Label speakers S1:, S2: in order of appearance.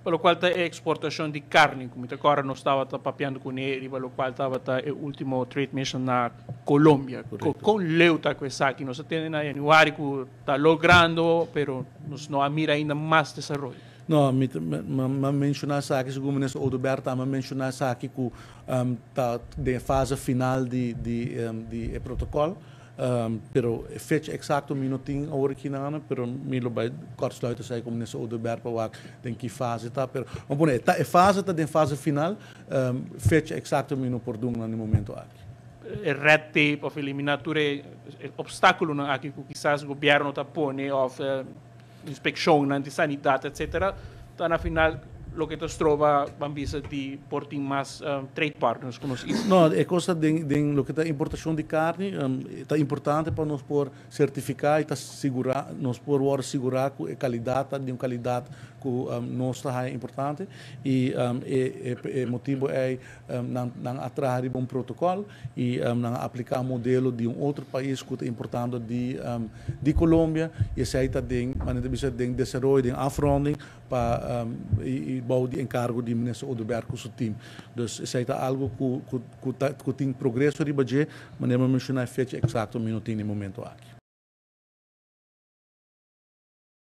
S1: Pa locual ta e exportacion di carni, cu mi ta corda nos tabata papiando cune riba locual tabata e ultimo trade mission na Colombia. Con leu ta cu esaki? Nos a tende na januari cu ta logrando, pero nos no a mira ainda mas desaroyo.
S2: No, mi a menciona esaki, segun Minister Oduber tambe a menciona esaki, cu ta den fase final di e protocol. Pero fecha exacto mi no tin awor aki na, pero mi lo bay kortsluiten esey cu Minister Oduber pa wak den ki fase ta. Pero, maar bueno, e fase ta den fase final, fecha exacto mi no por duna na momento aki.
S1: Red tape of elimina tur e obstaculonan aki cu kisas gobierno ta pone of inspeccionnan di sanidad, etc. Ta na final loke ta stroba, ban bisa, di por tin mas trade partners cu nos isla.
S2: No, e cos den loke ta importacion di carni, ta importante pa nos por certifica y ta sigura, nos por wordo sigura cu e calidad ta di un calidad cu nos ta haya importante y e motibo ey nan a traha riba un protocol y nan a aplica un modelo di un otro pais cu ta importando di Colombia y esey ta den, manera bisa, den desaroyo, den afronding pa y bou di encargo di Minister Oduber cu su team. Dus esey ta algo cu tin progreso riba dje, manera mi a menciona, fecha exacto mi no tin na e momento aki.